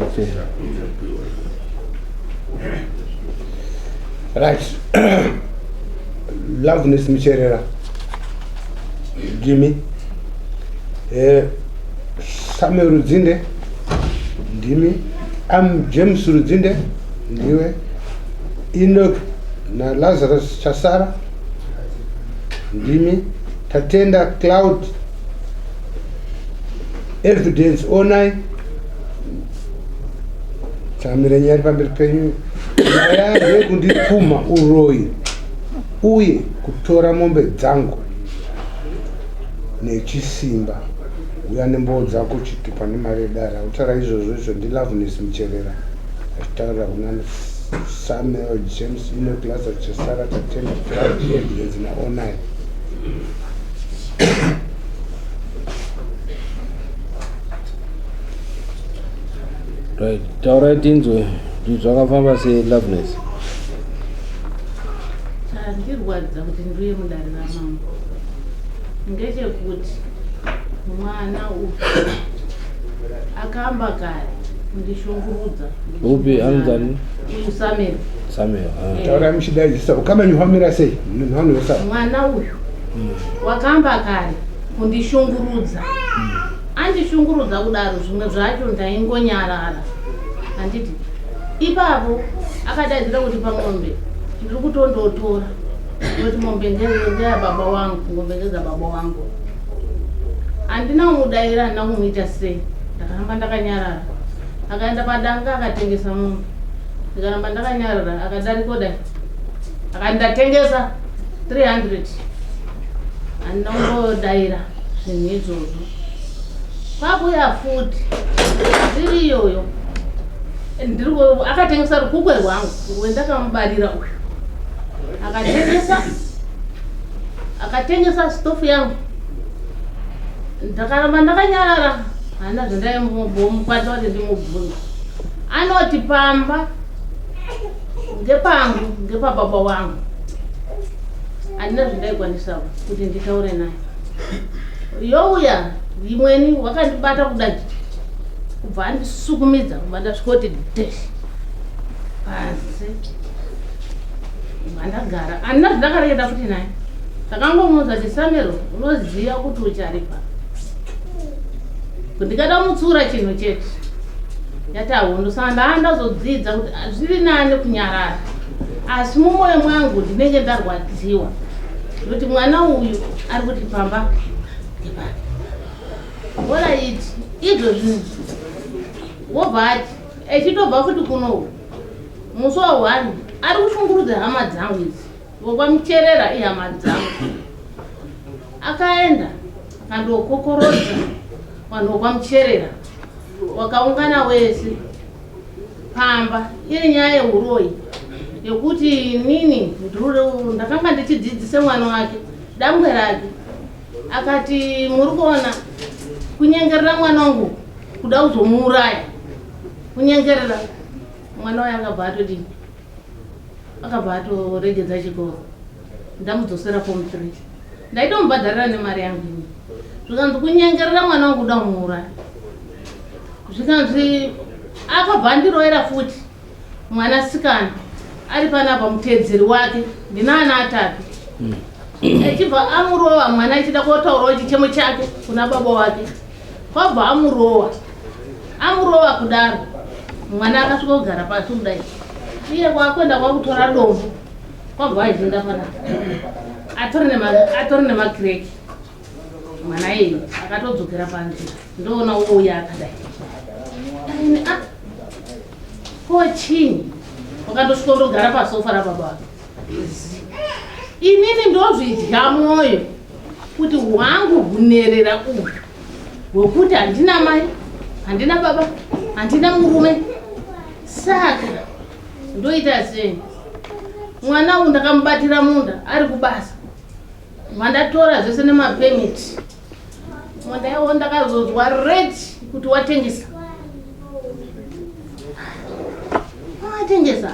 Okay. Right. Loveness Mucherera. Ndimi. Eh, Samuel Rudzinde. Ndimi. Am James Rudzinde. Ndiwe. Enoch na Lazarus Chasara. Ndimi. Tatenda Cloud. Evidence Onai. Tsamire nyaya iri pamberi penyu. Nyaya ndeyekundipumha uroyi uye kutora mombe dzangu nechisimba. Uya nemboo dzako chitupa nemari yedare. Akutaura izvozvo izvo ndiLoveness Mucherera achitaurira kuna Samuel James Enoch Lazarus Chesara Tatenda Cloud Evidence naOnai. Right, taurai tinzwe kuti zvakafamba sei Loveness. Chandirwadza kuti ndiuye mudare ramambo ngechekuti mwana uyu akamba kare kundishungurudza. Upi anonzani? Uyu Samuel. Samuel. Ah. Taurai muchidaidzisa ukama nyuhwamira sei? Munhu wesaba. Mwana uyu wakamba kare kundishungurudza. Andishungurudza kudaro zvimwe zvacho ndaingonyarara. Handiti ipapo akadaidzira kuti pamombe ndiri kutondotora nekuti mombe ndeya baba wangu, ngombe ndedza baba wangu. Handina kumudaira, handina kumuita sei, ndakaramba ndakanyarara. Akaenda padanga akatengesa mombe, ndikaramba ndakanyarara. Akadariko dai akati ndatengesa 300, handina kungodaira zvinhu izvozvo. Kwakuya futi ndiri iyoyo akatengesa rukukwe rwangu rwendakamubarira uyu, akatengesa akatengesa stofu yangu. Ndakaramba ndakanyarara, handina zvandaimukwanisa kuti ndimubvunze. Anoti pamba ngepangu ngepababa wangu, handina zvandaikwanisa kuti nditaure naye. Youya imweni wakandibata kudai kubva andisukumidza kubva ndasvika kuti dash panze kubva ndagara. Handina zvandakareketa futi naye, ndakangomuudza kuti Samero unoziva kuti ucharipa, ndikada mutsiura chinhu chete yati ahondo. Saka ndaa ndazodzidza kuti zviri nani kunyarara, asi mumwoyo mwangu ndinenge ndarwadziwa kuti mwana uyu ari kuti pamba ngepake. Oraiti izvo zvinhu wobva ati echitobva futi kuno musi wa 1 ari kushungurudza hama dzangu idzi, vokwamucherera ihama dzangu. Akaenda akandokokorodza vanhu vokwamucherera wakaungana wese pamba, iri nyaya yeuroyi yekuti inini ndakanga ndichidzidzise mwana wake dangwe rake. Akati muri kuona kunyengerera mwana wangu kuda kuzomuuraya, kunyengerera mwana waye. Akabva atodini, akabva atoregedza chikoro. Ndamudzosera form 3, ndaitomubhadharira nemari yangu ini. Zvikanzi kunyengerera mwana wangu kuda kumuuraya. Zvikanzi akabva andiroyera futi mwanasikana ari panapa, muteedzeri wake, ndina ana atatu. Echibva amurova mwana achida kotaurawo chichemo chake kuna baba wake, kwabva amurova. Amurova kudaro mwana akasvika kugara pasi kudai, iye kwakuenda kwakutora dombo kwabva azinda panapa, atori nemakireki mwana iyeye. Akatodzokera panzira, ndoona ouya akadai. Aini, ah, ko chinyi? Wakandosvika ndogara pasofa rababa wake. Inini ndozvidya mwoyo kuti hwangu hunerera uyu hwekuti handina mai, handina baba, handina murume, saka ndoita sei? Mwana uyu ndakamubatira munda ari kubasa, mandatora zvese nemapemiti. Munda iwo ndakazozwa rate kuti watengesa, watengesa.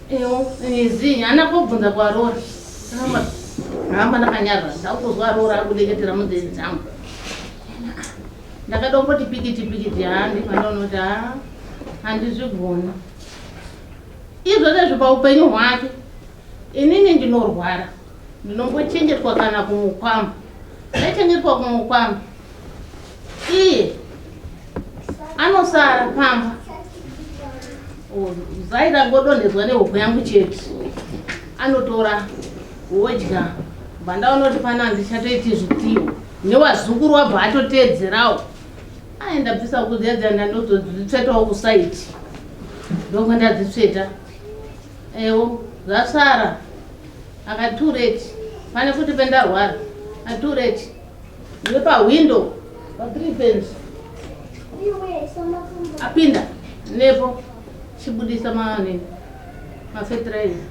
Ewo izi hana kobvunza kwarora, ramba ndakanyarara. Ndakuzwa rora akudeketera munzeve dzangu. Ndakadomboti pikiti pikiti handi pandaona kuti ha handizvigoni. Izvozvo paupenyu hwake inini ndinorwara ndinombochengetwa kana kumukwamba ndaichengetwa kumukwamba iye anosara pamba zai rangodonhedzwa nehuku yangu chete anotora wodya bva ndaona kuti pana handichatoiti zvitiwo newazukuru wabva atoteedzerawo ayi ndabvisa huku dziya dziya ndandozodzitsvetawo kusaiti ndonga ndadzitsveta ewo zvasara akatureti pane futi pendarwara atureti nepahwindo pathree pens apinda nepo chibudisa mani mafetiraiza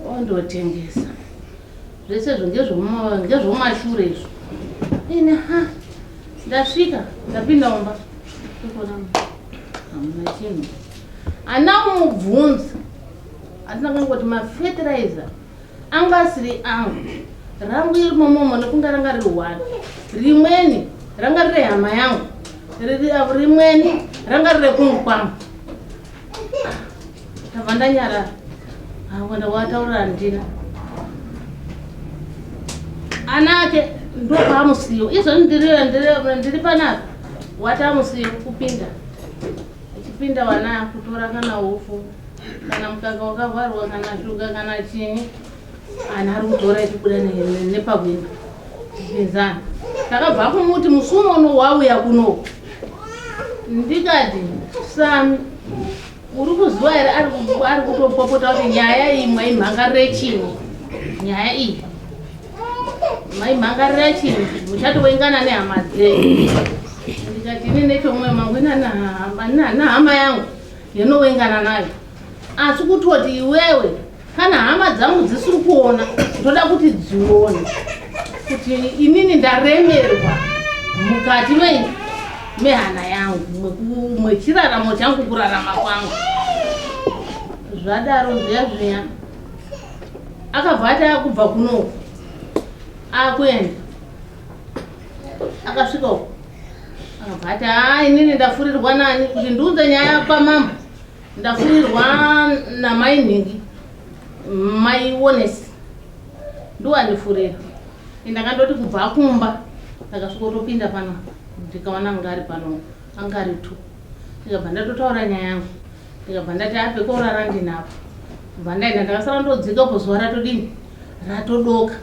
ondotengesa zvese izvo ngezvomashure izvo ini ha ndasvika ndapinda mumba ndikuona hamuna chinhu ana kumubvunza asina kungoti mafetiraiza anga asiri angu rangu irimomomo nekunga ranga riri one rimweni ranga riri hama yangu rimweni ranga riri kungu kwangu ndabva ndanyarara awanda wataurira handina ana ake ndopaamusiyo izvoni ndiri panapa watamusiyo kupinda achipinda wana kutora kana ufu kana mukaka wakavharwa kana shuga kana chinyi ana ari kutora ichibuda nepahwindo chipinzana takabva kumuti musi unono wauya kuno ndikati sami uri kuziva here ari kutopopota kuti nyaya iyi maimhangarire chinyi nyaya iyi maimhangarira chinyi muchatowengana nehama dzenyu ndikati ini nechomwe mangu nahama yangu yonowengana nayo asi kutoti iwewe kana hama dzangu dzisiri kuona ndoda kuti dzione kuti inini ndaremerwa mukati mehana yangu mwechiraramo changu kurarama kwangu zvadaro zviya zviya akabva ati akubva kunoku akuenda akasvika uko akabva ati haa inini ndafurirwa nani kuti ndiunze nyaya kwamambo ndafurirwa namai nhingi mai onesi ndiwandifurira ndakandoti kubva kumba ndakasvika kutopinda pano ndikaona anga ari pano anga ari two ndikabva ndatotaura nyaya yangu ndikabva ndati ape korara ndinapo kubva ndaenda ndakasara ndodzika po zuva ratodini ratodoka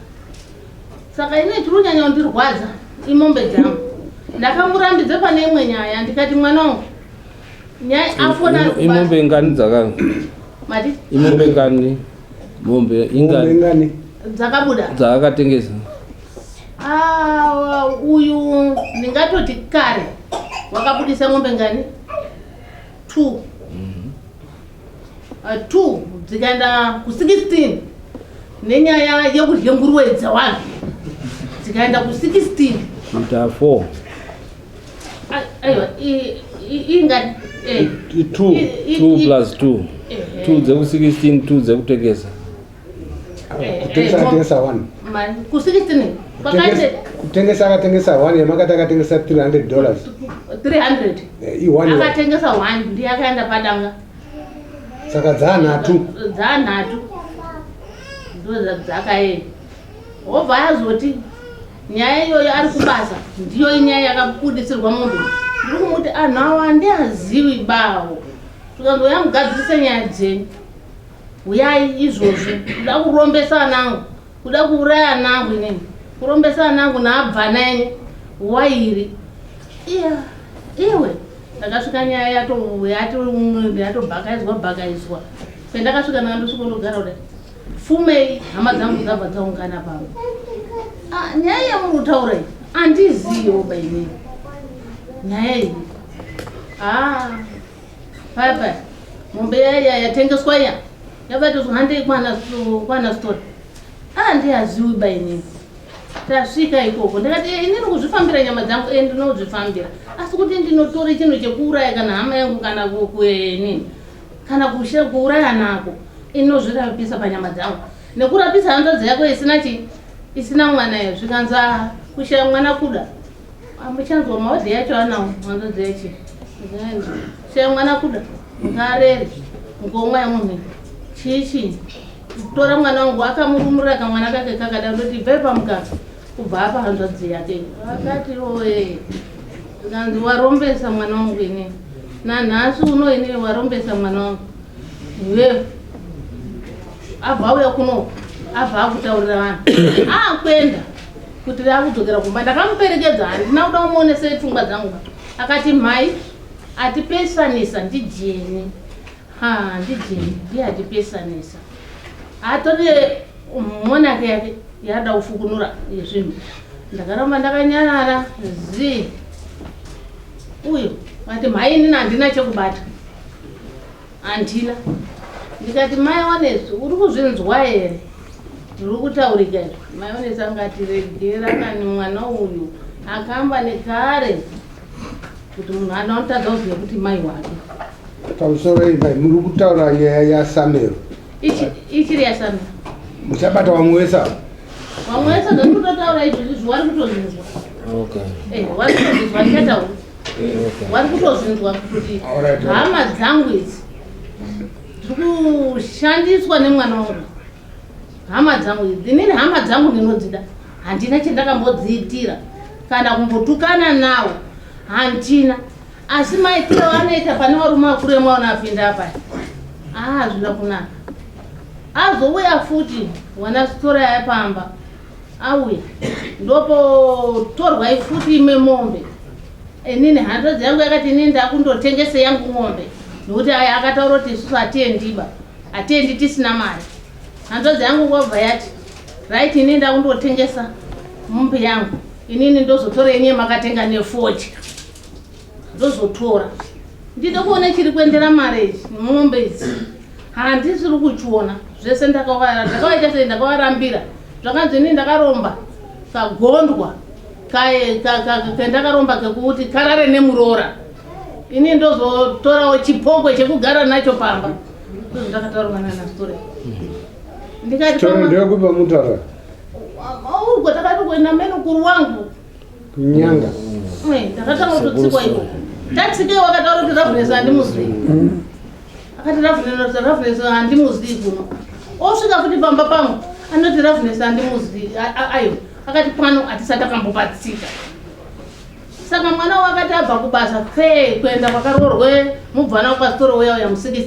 saka ine chiri kunyanya kundirwadza imombe dzangu ndakamurambidza pane imwe nyaya ndikati mwana wangu nyaya afona imombe ngani dzaka mati imombe ngani mombe ingani ingani dzakabuda dzaakatengesa ah, uyu ndingatoti kare wakabudisa mombe ngani two 2 dzikaenda ku16 nenyaya yekudya nguruwe dzewanhu dzikaenda ku16 kuita 4 aiwa ingani 2 2 plus 2 2 dzeku16 2 dzekutengesa kutengesa akatengesa 1 ku16 kwakaite kutengesa akatengesa 1 yamakati akatengesa 300 dollars 300 i1 akatengesa 1 ndiye akaenda padanga saka dzaanhatu dzaanhatu ndo dzakaenda wobva azoti nyaya iyoyo ari kubasa ndiyo inyaya yakabudisirwa munhu ndiri kumuti anhu awo handiazivi bawo tikanzi uya mugadzirise nyaya dzenyu uyai izvozvi kuda kurombesa anangu kuda kuuraya anangu inini kurombesa anangu naabvana enyu wairi iya iwe ndakasvika nyaya yatobhakaizwa bhakaizwa pendakasvika ndakandosvika ndogara kudai fumei hama dzangu dzabva dzaungana pano ah, nyaya yamuri kutaura iyi andiziyo bainini nyaya iyi ah, paya paya mombe yaiya yatengeswa iya yabatozwa handei kwana story ah ndiaziwi bainini tasvika ikoko ndikati eh, inini kuzvifambira nyama dzangu e ndinozvifambira asi kuti ndinotore chinhu chekuuraya kana hama yangu kana kuenini kana kuuraya nako inozvirapisa panyama dzangu nekurapisa hanzvadzi yako isina chi isina mwana iyo zvikanzi ah, kushaya mwana kuda Amuchanzwa maodhi yacho anawo hanzvadzi yacho. Shaya mwana kuda ngarere ngomwa yemunhu chii chii tora mwana wangu akamurumurira kamwana kake kakada ndoti bvai pamukaka kubva apa hanzvadzi yake akati oye kanzi warombesa mwana wangu ini nanhasi uno ini warombesa mwana wangu iwewe abva auya kuno abva akutaurira vanhu akuenda kuti rakudzokera kumba ndakamuperekedza handina kuda kumuonesa pfungwa dzangu akati mhai atipesanisa ndijeni ha ndijeni ndiye atipesanisa atori monake yake yada kufukunura yezvinhu ndakaramba ndakanyarara zi uyo ati mhai inini handina chekubata Handina. Ndikati mai Onesi uri kuzvinzwa here zviri kutaurika izvi? Mai Onesi angati regera kani mwana uyu akamba nekare kuti munhu anotadza kuziva kuti mai wake. Pamusoro imba muri kutaura nyaya yaSamero. Ichiri yaSamero. Muchabata vamwe vese ava. Vamwe vese zvandiri kutotaura izvi izvi wari kutozvinzwa. Okay. Eh, wari kutozvinzwa ndichataura. Wari kutozvinzwa kuti hama dzangu idzi dziri kushandiswa nemwana wangu. Hama dzangu idzi, inini hama dzangu ndinodzida, handina chandakambodziitira kana kumbotukana nawo, handina. Asi maitiro anoita pane varume vakuru emwaona apinda apa, ah, hazvina kunaka. Azouya futi wana sitora yapamba auya ndopotorwa ifuti imwe mombe inini hanzvadzi yangu yakati inini ndakundotengese yangu mombe nokuti aya akataura kuti isusu hatiendiba hatiendi tisina mari hanzvadzi yangu kwabva yati right inini ndakundotengesa mombe yangu inini ndozotora yenye makatenga nefodya ndozotora ndide kuona chiri kuendera mari ichi mombe idzi handisiri kuchiona zvese ndakavaita sei ndakavarambira zvakanzi ini ndakaromba kagondwa kendakaromba kekuti karare nemuroora ini ndozotorawo chipokwe chekugara nacho pamba ndakataura nanasitore ndikati ndekupa mutaura uko takati kuenda mene wangu Nyanga. Eh, ndakatanga kutotsikwa iko. Tatsike wakataura kuti Ravhunesi handimuzii. Akati Ravhunesi Ravhunesi handimuzii kuno. Osvika futi pamba pangu anoti Ravhunesi handimuzii ayo. Akati pano hatisati takambopatsika. Saka mwana wakati abva kubasa pfee kuenda kwakaroorwe mubvana wapasitoro uya uya mu16.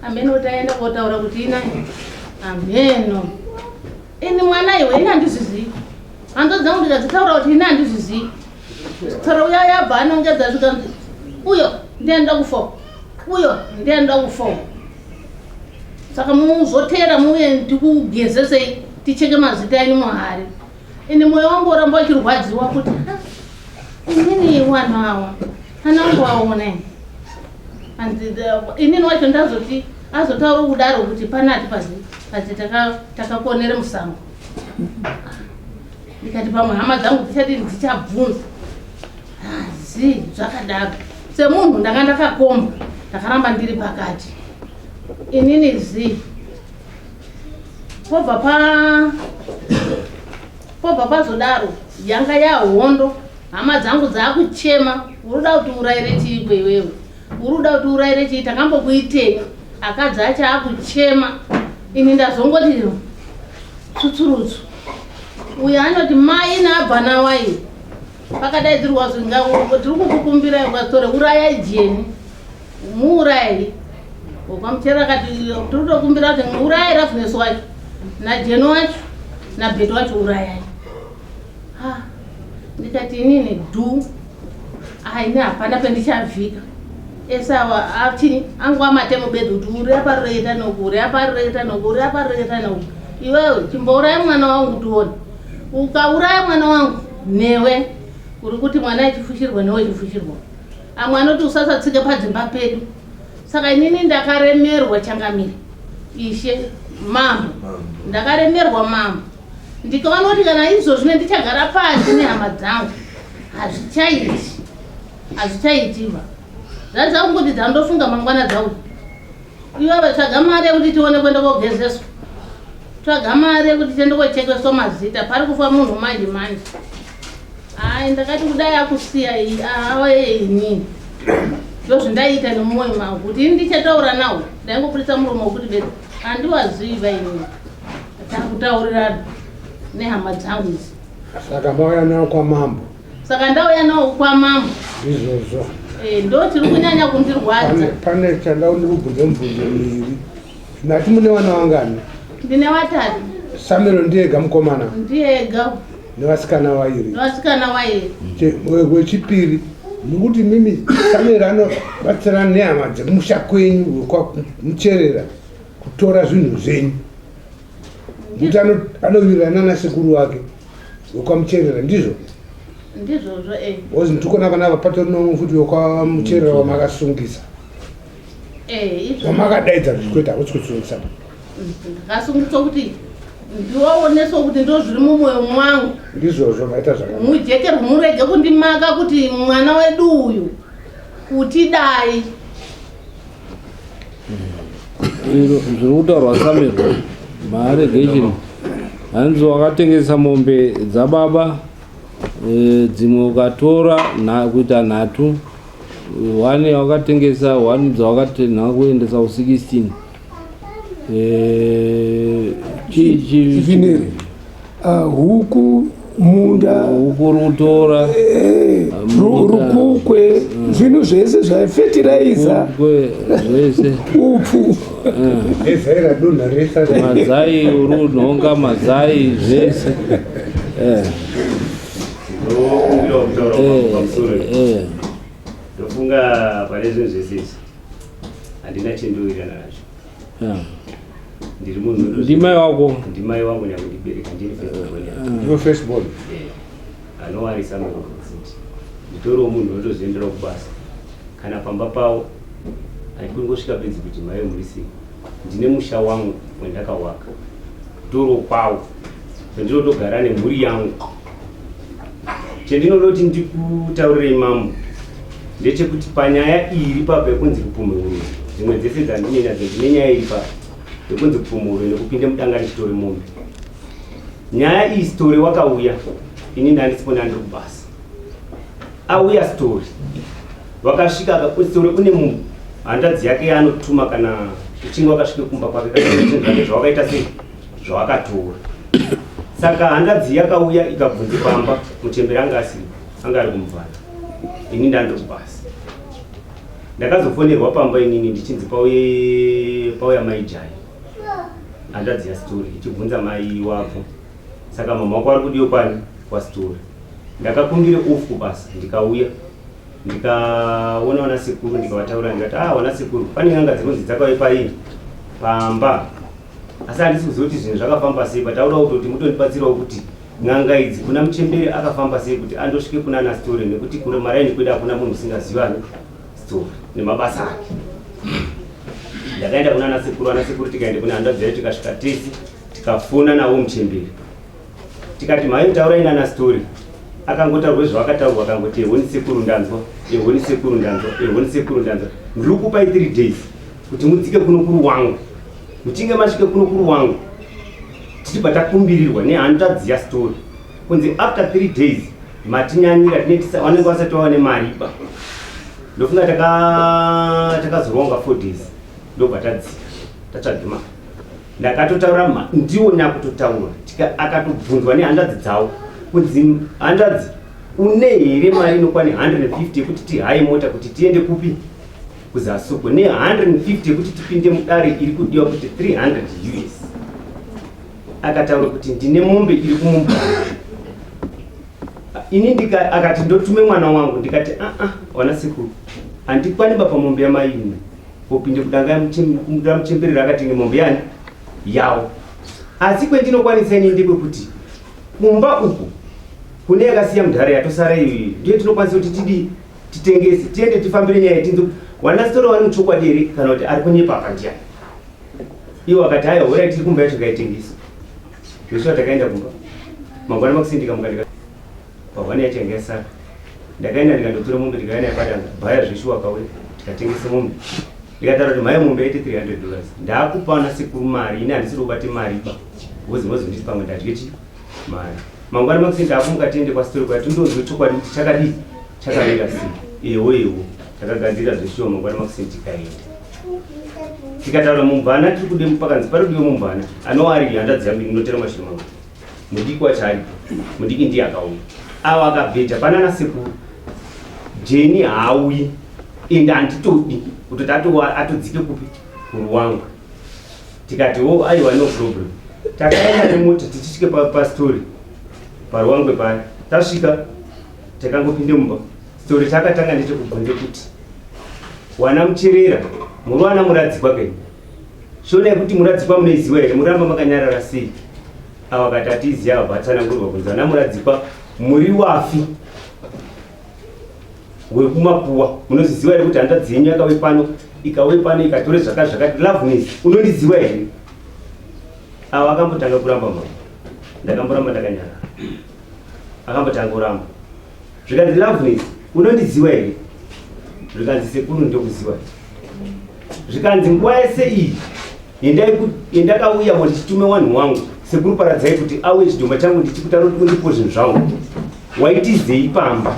Ameno kuti aenda kotaura kuti inani. Ameno. Ini mwana iwe ini handizvizii. Hanzvadzi dzangu ndikadzitaura kuti ini handizvizii. Tsoro uya yabva anongedza zvikanzi uyo ndiye anoda kufa. Uyo ndiye anoda kufa. Saka muzoteera muuye ndikugezesei ticheke mazita enyu muhari. Ini moyo wangu woramba uchirwadziwa kuti inini wanhu awa ana wangu waona ini. Inini wacho ndazoti azotaura kudaro kuti panati pazi pazi takakonere musango. Ndikati pamwe hama dzangu dzichati dzichabvunza. Asi zvakadaro. Semunhu ndanga ndakakomba ndakaramba ndiri pakati. Inini zi pobva pa pobva pazodaro yanga yahondo hama dzangu dzakuchema uruda kuti uraire chiiko iwewe uri kuda kuti uraire chii takambokuitei akadzi acho akuchema ini ndazongoti tsutsurutsu uyo anoti mai naabvana wai pakadaidzirwa zvinga tiri kukukumbirai ukatore urayai jeni muurayai wekwamuchera akati tiri kutokumbira kuti muurayai rafuneso wacho najeni wacho nabheti wacho urayai ha ndikati inini dhu ah, ini hapana pendichavhika ese awa achini angu amatemo bedzi kuti uri apa reta noku uri apa reta noku uri apa reta noku iwewe chimbouraya mwana wangu tione ukauraya mwana wangu newe uri kuti mwana achifushirwa newe achifushirwa amwe anoti usasatsike padzimba pedu saka inini ndakaremerwa changamire ishe mambo ndakaremerwa mambo ndikaona kuti kana izvozvi nendichagara pasi nehama dzangu hazvichaiti hazvichaitiba zvadza kungoti dzandofunga mangwana dzauya iwewe tsvaga mari yekuti tione kuenda kogezeswa tsvaga mari yekuti tiende kochekeswa mazita pari kufa munhu manje manje Hai, ndakati kudai akusiya awe inini, ndozvindaiita nemumwoyo mangu kuti ini ndichataura nawo. Ndaingobudisa muromo wekuti bedzi handiwaziva inini, takutaurirana nehama dzangu idzi. Saka mauya nawo kwamambo? Saka ndauya nawo kwamambo. Ndizvozvo. Ndo chiri kunyanya kundirwadza. Pane chanda ndikubvunze mubvunzo miviri. Ndati mune vana vangani? Ndine vatatu. Samuel ndiyega mukomana? Ndiyega. Nevasikana vairi? Nevasikana vairi. Wechipiri, nokuti mimi Samuel anobatsirana nehama dzemusha kwenyu wekwamucherera kutora zvinhu zvenyu, kuti anowirirana nasekuru wake wekwamucherera, ndizvo? Ndizvozvo. Because ndikona vana vapatori nomwe futi wekwamucherera wamakasungisa, wamakadaidza kuti kwete, hakusi kusungisa. Ndakasungiswa kuti ndiwaoneswa kuti ndo zviri mumwoyo mwangu. Ndizvozvo, maita zvakanaka. Mujekerwe, murege kundimaka kuti mwana wedu uyu kutidai. Zviri kutaurwa, Samuel, maallegation hanzi wakatengesa mombe dzababa, dzimwe ukatora kuita nhatu, one wakatengesa, one dzawakatenha kuendesa ku16. Zvineri, huku, munda. Huku uri kutora. Rukukwe, zvinhu zvese zvaifetiraiza. Rukukwe zvese. Upfu. Nezai radonha rese. Mazai uri kunhonga mazai zvese. Ndokumbirawo kutaura pamusoro. Ndofunga pane zvinhu zvese izvi handina chendowirirana nacho. Ndiri munhu Ndimai wako? Ndimai wangu nyakundibereka, ndini first born yake. Ndiwe first born? Anowarisa maiti nditoriwo munhu unotozoenderawo kubasa kana pamba pavo handikungosvika bedzi kuti mai muri sei. Ndine musha wangu wendakawaka toro kwawo kwendinotogara nemhuri yangu. Chendinoda kuti ndikutaurirei, mambo, ndechekuti panyaya iri papa yekunzi kupumhururo, dzimwe dzese dzandine nadzo, ndine nyaya iri papa yekunzi kupumhururo nekupinde mudanga ndichitore mombe. Nyaya iyi, story wakauya, ini ndandisipo, ndandiri kubasa. Auya story, vakasvika story une munhu hanzvadzi yake yaanotuma kana uchinge wakasvike kumba kwake kana zvinhu zvake zvawakaita sei, zvawakatora. Saka hanzvadzi yakauya ikabvunze pamba, muchemberi anga asiripo, anga ari kumubvana, ini ndandiri kubasa. Ndakazofonerwa pamba inini ndichinzi pauye pauya maijai, hanzvadzi yastori, ichibvunza mai wako, saka mama wako ari kudiwe kwani kwastori. Ndakakumbire off kubasa, ndikauya, ndikaona vana sekuru, ndikavataurira, ndikati, "Ah, vana sekuru, pane n'anga dzinonzi dzakauya paini pamba, asi handisi kuziva kuti zvinhu zvakafamba sei. Pataura kutoti mutondibatsirawo kuti n'anga idzi kuna muchemberi akafamba sei kuti andosvike kuna ana story, nekuti maraini kwedu hakuna munhu usingazivani story nemabasa ake." Ndakaenda kuna ana sekuru, ana sekuru tikaenda kune hanzvadzi yacho, tikasvika tese, tikafona navo muchemberi, tikati, "Mhai, taurai nana story." Akangotaurwa zvavakataurwa, akangoti, "Ehoni sekuru, ndanzwa. Ehoni sekuru, ndanzwa. Ehoni sekuru, ndanzwa. Ndiri kupai 3 days kuti mudzike kuno kuru wangu. Muchinge masvike kuno kuru wangu, tichibva takumbirirwa nehanzvadzi yastori kunzi after 3 days matinyanyira, vanenge vasati vava nemariba." Ndofunga takazoronga 4 days, ndobva tadzika tatsvage mari. Ndakatotaura, ndiwo nyakutotaura, akatobvunzwa nehanzvadzi dzavo kunzi, "Hanzvadzi, une here mari inokwana 150 yekuti tihaye mota kuti tiende kupi, kuzasuko, ne150 yekuti tipinde mudare iri kudiwa kuti 300 US?" Akataura kuti, "Ndine mombe iri kumumba ini." Akati, "Ndotume mwana wangu." Ndikati, "Aa, wana sekuru, handikwani ba pamombe yamaini popinde kudanga ramuchemberero akatenge mombe yani yawo. Asi kwendinokwanisa ini ndekwekuti kumba uku kune yakasiya mudhara yatosara iyoyo, ndiyo tinokwanisa kuti tidii, titengese, tiende tifambire nyaya, tinzi wanasitori wari muchokwadi here kana kuti ari kunyepa apa ndiani." Iwo akati, "Haiwa, horai, tiri kumba yacho, ngaitengese." Zveshuwa takaenda kumba mangwana makuseni, ndikamuka ndika pahwani yacho yanga yasara. Ndakaenda ndikandotora mombe, tikauya nayo padanga bhaya. Zveshuwa akauya, tikatengesa mombe. Ndikataura kuti, "Mhai, mombe yaite $300, ndaakupa na sekuru mari. Ini handisiri kubate mari ba, because mozonditi pamwe ndadye chi mari." Mangwana makuseni taakumuka tiende kwasitori kuya tindonzwe chokwadi kuti chakadii chakamira sei. Ewo ewo takagadzira zveshuwa mangwana makuseni tikaenda. Tikataura mumvana tiri kude pakanzi pari kudiwa mumvana anova ari hanzvadzi yangu inotera mashure mangu. Mudiki wacho aripo. Mudiki ndiye akauya. Awa akabheja panana sekuru. Jeni haauyi ende handitodi kutoti atodzike kupi kuruwangwe. Tikati wo aiwa no problem. Takaenda nemota tichisvike pastori paruwangwe paya. Tasvika takangopinde mumba. Story chakatanga ndechekubvunze kuti wana mucherera muri wana muradzikwa kei? Shona yekuti muradzikwa munoiziwa here? Muramba makanyarara sei? Ava kati atiziva ava vatsanangurwa kunzi vana muradzikwa muri wafi wekumakuwa munozviziva here kuti hanzvadzi yenyu yakauye pano ikauye pano ikatore zvakati zvakati loveness unondiziva here ava akambotanga kuramba mama ndakamboramba ndakanyarara akambotanga kuramba zvikanzi loveness unondiziva here zvikanzi sekuru ndokuziva zvikanzi nguva yese iyi yendakauya mo ndichitume wanhu wangu sekuru paradzai kuti auye chidhoma changu ndichikutaura kuti undipo zvinhu zvangu waitizei pamba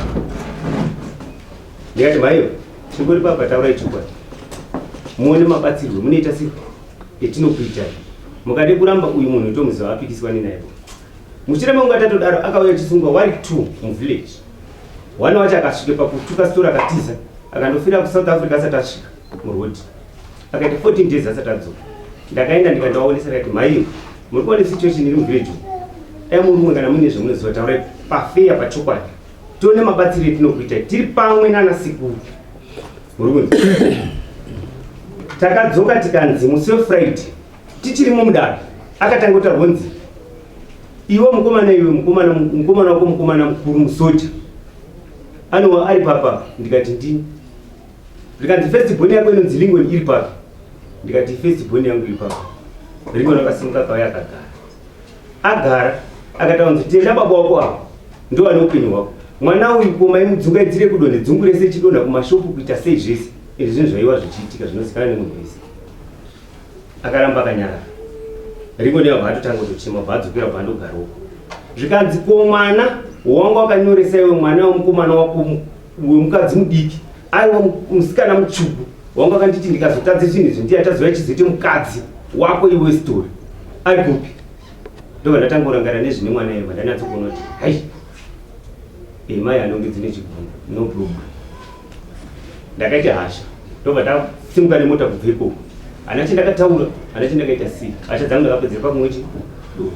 ndikati maiyo chingori papa taurai chokwadi muone mabatsirwe munoita sei etinokuitai mukade kuramba uyu munhu tomuziva apikiswa nenaipo mushure mekunga tatodaro akauya chisungwa wari two muvillage one wacho akasvike pakutuka sitora akatiza akandofira kusouth africa asati asvika muroad akaita 14 days asati adzoka ndakaenda ndikandovaonesa ndikati mhaiyo muri kuona situation iri muvillage umu dai muri umwe kana muine zvamunoziva taurai pafeya pachokwadi tione mabatsiro etinokuita tiri pamwe nana sekuru muri kunzi takadzoka tikanzi musi wefriday tichirimo mudare akatanga kutaura kunzi iwe mukomana iwe mukomana mukomana wako mukomana mukuru musoja anova ari papa ndikati ndini Zvikanzi first born yako inonzi Lingon iri papi? Ndikati first born yangu iri papi. Lingon akasimuka akauya akagara. Agara akataura kunzi tenda baba wako ava ndo vane upenyu hwako. Mwana uyu ko maimudzungaidzire kudonhe dzungu rese ichidonha kumashopu kuita sei zvese. Izvi zvinhu zvaiwa zvichiitika zvinozikanwa nemunhu wese. Akaramba akanyarara. Lingon yabva atotanga kutochema bva adzokera bva andogara uko. Zvikanzi ko mwana wanga wakanyoresa iwe mwana wemukomana wako wemukadzi mudiki aiwa musikana mutsvuku wanga wakanditi ndikazotadze zvinhu izvi ndiye achazouya chizoite mukadzi wako iwe story ari kupi ndobva ndatanga kurangarira nezvine mwana iye vandanatso kuona kuti hai emai anonge dzine chigumbu no problem ndakaita hasha ndobva ndasimuka nemota kubva ikoko hana chendakataura hana chendakaita sei hasha dzangu ndakapedzera pakumwe chi doro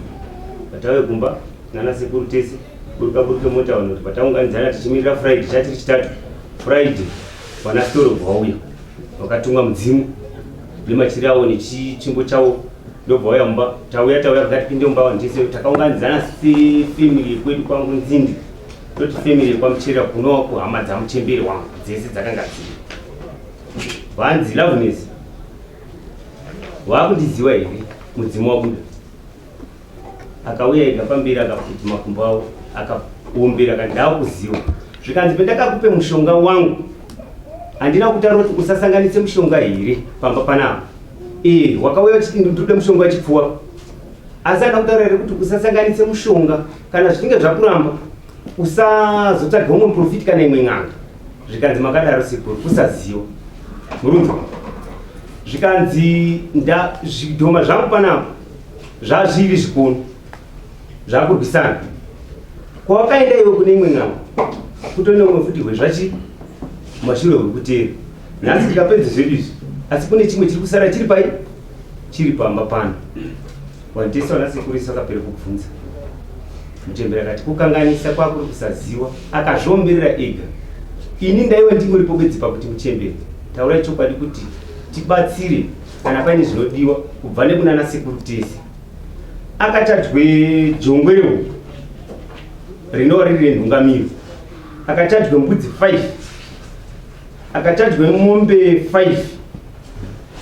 vatave kumba nana sekuru tese buruka buruke mota vanhu kuti pataunganidzana tichimirira friday chatiri chitatu friday vana storo vauya vakatumwa mudzimu nemachiri awo nechitsvimbo chawo ndobva wauya mumba tauya tauya vakatipinde mumba vanhu tese takaunganidzana sefamily yekwedu kwangu nzindi toti family yekwamucherera kunova kuhama dzamuchembere wangu dzese dzakanga dziri vanzi loveness wakundiziwa here mudzimu wabuda Akauya ega pamberi akapfudza makumbo avo akaombera akati ndakuziva. Zvikanzi pendakakupe mushonga wangu handina kutaura kuti usasanganise mushonga here pamba panapa. Eh, wakauya uchiti ndikude mushonga wechipfuwa. Asi handina kutaura here kuti usasanganise mushonga kana zvichinge zvakuramba usazotsvaga umwe muprofiti kana imwe n'anga. Zvikanzi makadaro sekuru kusaziva. Murunzwa. Zvikanzi nda zvidhoma zvangu panapa zvazviri zvikono zvakurwisana kwawakaenda iwe kune imwe n'anga kutone umwe futi hwezvachi mashure hwekuteera nhasi tikapedza zvedu izvi asi kune chimwe chiri kusara chiri pai chiri pamba pano wanditesa vanasekuru isu akapera kubvunza muchembere akati kukanganisa kwakuri kusaziwa akazviomberera ega ini ndaiwe ndingoripo bedzi pakuti muchembere taurai chokwadi kuti tibatsire kana paine zvinodiwa kubva nekunana sekuru tese akachajwe jongwe rehuku rinova riri renhungamiro akachajwe mbudzi 5 akachajwe mombe 5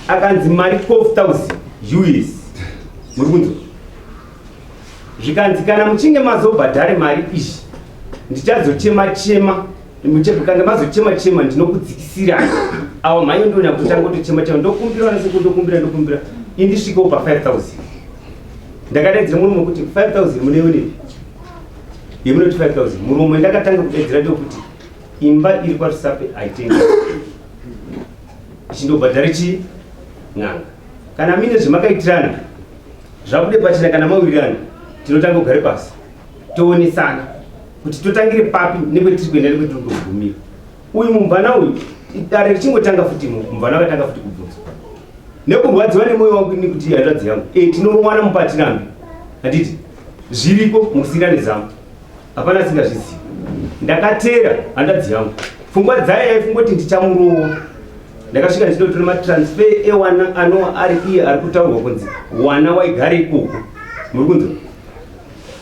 akanzi mari 12000 us muri kunzwa zvikanzi kana muchinge mazobhadhare mari izvi ndichazochema chema mukange mazochema chema ndinokudzikisirai awa mhai ndonya kutanga kutochema chema ndokumbira vana sekuru ndokumbira ndokumbira indisvikewo pa 5000 ndakadaidzira murume kuti 5000 muneonepi Yemunoti 5000 muromo ndakatanga kudaidzira ndokuti imba iri kwaRusape haitengi ichindobhadhara chii n'anga. Kana mine zvemakaitirana zvabude pachena kana mawirirana tinotanga kugare pasi toonesana kuti totangire papi nekwetiri kuenda nekwetiri kugumira. Uyu mumvana uyu dare richingotanga futi mumvana akatanga futi kubvunzwa nekurwadziwa nemwoyo wangu ini kuti hanzvadzi yangu e tinorowana mupatirambi handiti zviriko musina nezamu hapana asingazvizivi ndakatera hanzvadzi yangu pfungwa dzayo yaifunga kuti ndichamurowa ndakasvika ndichinotora matransfer ewana anowa ari iye ari kutaurwa kunzi wana waigara ikoko muri kunzwa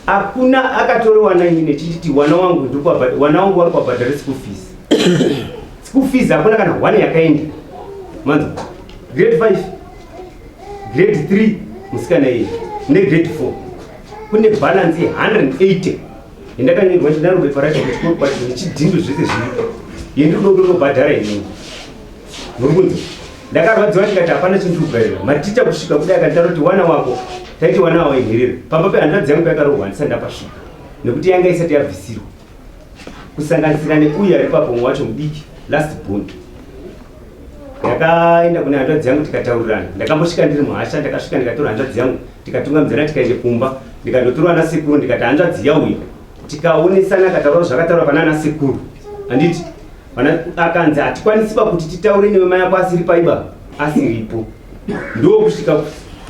Hakuna akatore wana ini nechititi wana wangu ndikuwabhadhara wana wangu wari kuwabhadhara school fees. School fees hakuna kana one yakaenda. Manzo. Grade 5. Grade 3 musikana iye ne grade 4. Kune balance ye 180. Yandakanyorwa ndinaro bepa racho kuchikoro kwacho nechidhindo zvese zviripo. Yendinoda kutobhadhara inini. Muri kunzwa? Ndakarwadziwa ndikati hapana chinhu kugarira. Maticha kusvika kudai akanditaura kuti wana wako taiti wana wawo inherera. Pamba pehanzvadzi yangu yakarohwa ndisati ndapasvika nekuti yanga isati yabvisirwa. Kusanganisira neuyu ari papo umwe wacho mudiki last born. Ndakaenda kune hanzvadzi yangu tikataurirana. Ndakambosvika ndiri muhasha ndakasvika ndikatora hanzvadzi yangu tikatungamidzana tikaenda kumba ndikandotorwa nasekuru ndikati hanzvadzi yauya tikaonesana akataura zvakataura pana anasekuru handiti Vana akanzi hatikwanisi ba kuti titaure newe mai ako asiri paiba asiripo. Ndokusvika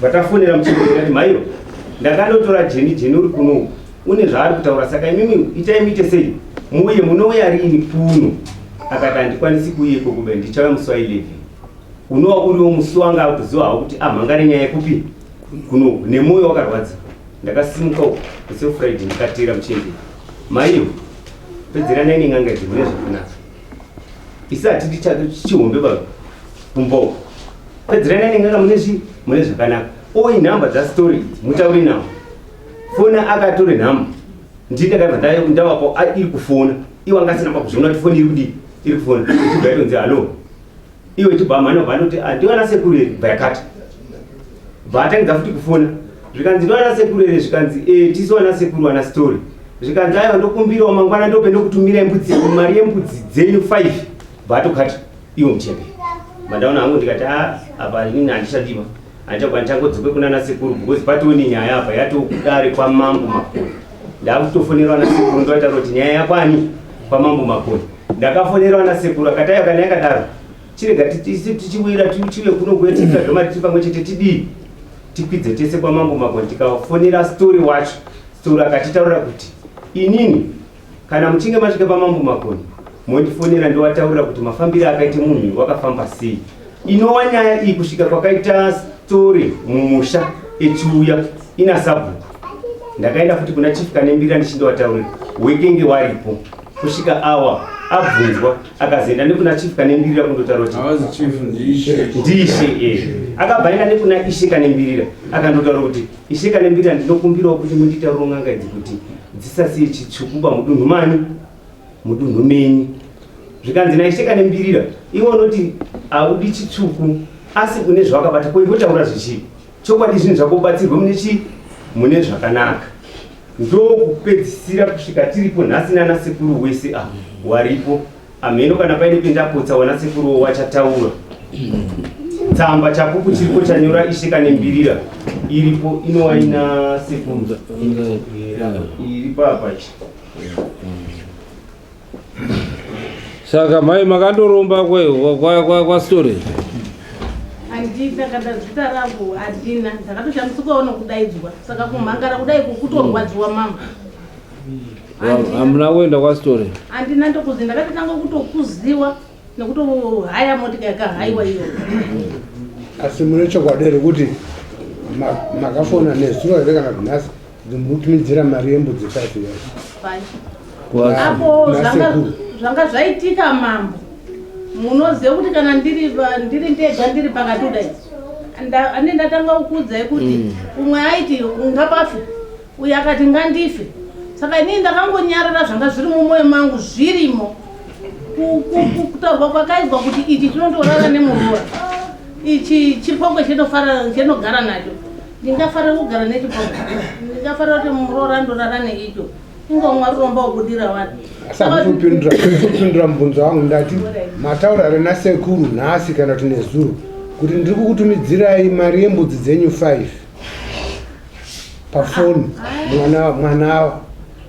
vatafonera muchembere ndati maiyo ndakandotora Jeni Jeni uri kuno une zvaari kutaura saka imimi itai muite sei muuye munouya riini kuno akati handikwanisi kuuya ikoko be ndichauya musi wa 11 unova uriwo musi wanga akuziva hawo kuti amhangare nyaya yekupi kuno nemwoyo wakarwadza ndakasimuka uko musi wefriday ndikateera muchembere maiyo Pedzeranai nen'anga idzi mune zvakanaka. Isi hatidi chihombe baba kumba uko. Pedzeranai nen'anga mune zvi mune zvakanaka. Oi nhamba dza story idzi mutaure nawo. Fona akatore nhamba. Ndini ndakabva ndavapo iri kufona. Iwo anga asina pakuzviona kuti foni iri kudii iri kufona. Ichibva yatonzi hallo. Iwe chibva mhani bva anoti ah, ndiwana sekuru here bva yakati. Bva atangidza futi kufona. Zvikanzi ndiwana sekuru here zvikanzi eh tisu wana sekuru wana story. Zvikanzi aiwa ndokumbirawo mangwana ndope ndokutumira mbudzi mari yembudzi dzenyu 5. Bva atokati iwe muchembe. Mandaona hangu ndikati ah apa inini handichadiwa. Handichagwa ndichangodzoke kuna nasekuru because patoni nyaya apa yatokudare kwamambo Makoni. Ndakutofonerwa nasekuru ndotaura kuti nyaya yakwani kwamambo Makoni. Ndakafonerwa nasekuru akati aiwa kana yakadaro chirega tichiwira tichiuye kuno kuye titsvage mari tiri pamwe chete tidii tikwidze tese kwamambo Makoni tikafonera story wacho story akatitaurira kuti inini kana muchinge masvika pamambo Makoni mondifonera ndowataurira kuti mafambiro akaita munhu wakafamba sei inowa nyaya iyi kusvika kwakaita story mumusha echiuya ina sabhuku ndakaenda futi kuna chief Kanembira ndichindowataurira wekenge waripo kusvika awa abvunzwa akazoenda nekuna chief Kanembirira kundotaura kuti Havazi chief ndiishe. Ndiishe eh. Akabva aenda nekuna ishe Kanembirira akandotaura kuti ishe Kanembirira ndinokumbirawo kuti munditaurire n'anga idzi kuti dzisasiye chitsvukuba mudunhu mani mudunhu menyu. Zvikanzi naishe Kanembirira iwe unoti haudi chitsvuku asi une zvawakabata ko imbotaura zvichii chokwadi zvinhu zvako ubatsirwe mune chii mune zvakanaka. Ndokupedzisira kusvika tiripo nhasi nana sekuru wese ah waripo amheno kana paine pendapotsa wana sekuru wachataura tsamba chapupu chiripo chanyora ishe Kanembirira iripo inowa ina sekuru iripo apa ichi Saka mai makandoromba kwastori handina kana zita rangu handina ndakatoshamisikawo nokudaidzwa saka kumhangara kudai kukutorwadziwa mama hamuna kuenda kwastori handina ndokuzi ndakatotanga kutokuziwa nekutohaya motika yakahaiwa iyo asi mune chokwadi here kuti makafona nezuro here kana kuti nhasi Ndinotumidzira mari yembudzi 5 years. Apo zvanga zvaitika mambo. Munoziva kuti kana ndiri ndiri ndega ndiri pakati kudai. Ane ndatanga kukuudzai kuti mm. umwe aiti ungapafe uyo akati ngandife. Saka inini ndakangonyarara zvanga zviri mumwoyo mangu zvirimo. Kutaurwa kwakaizwa kuti ichi chinondorara nemuroora. Ichi chipokwe chinofara chinogara nacho. Ndingafarira kugara nechipoko. Ndingafarira kuti muroora andorara neicho. Inga umwe ari kuromba wobudira wani. Asi hamupindura mubvunzo wangu. Ndati mataura rena sekuru nhasi kana kuti nezuro kuti ndiri kukutumidzirai mari yembudzi dzenyu 5 pafoni, mwana mwana.